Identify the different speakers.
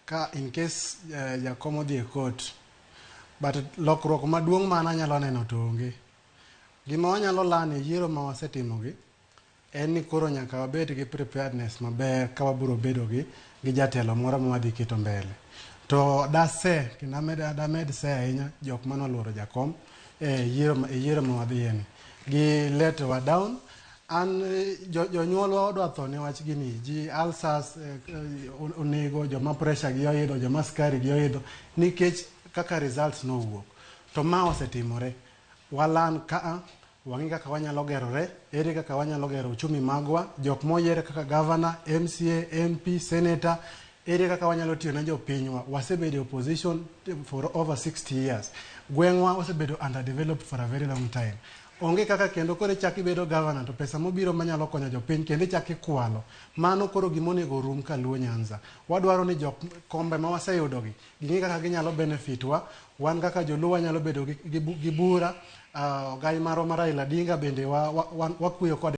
Speaker 1: Ka in case jakom odhi e court. But lokruok maduong' ma an anyalo neno to onge. Gima wanyalo learn e yiero ma wasetimogi en ni koro nyaka wabed gi preparedness maber ka wabiro bedo gi jatelo moro ma wadhi keto mbele. To dase kendo damed se ahinya jok mane oluoro jakom e yiero ma wadhiye ni. Gi let wa down. An jonyuolwa odwa tho ne wach gini. Ji ulcers onego, joma pressure gi oidho, joma sukari gi oidho nikech kaka results nowuok. To ma osetimore. Walan kaa, wang'i kaka wanyalo gerore, ere kaka wanyalo gero uchumi magwa, jok moyier kaka governor, MCA, MP, senator, ere kaka wanyalo tiyo ne jopinywa. Wasebedo e opposition for over 60 years. Gweng'wa osebedo underdeveloped for a very long time. Onge kaka kendo koro ichak ibedo governor to pesa mobiro manyalo konyo jopiny kendo ichak ikwalo. Mano koro gima onego orum ka Luo Nyanza. Wadwaro ni jok kombe ma waseyudogi ging'e kaka ginyalo benefit wa. Wan kaka joluo wanyalo bedo gi bura. Ogai marwa ma Raila Odinga bende wakweyo kode.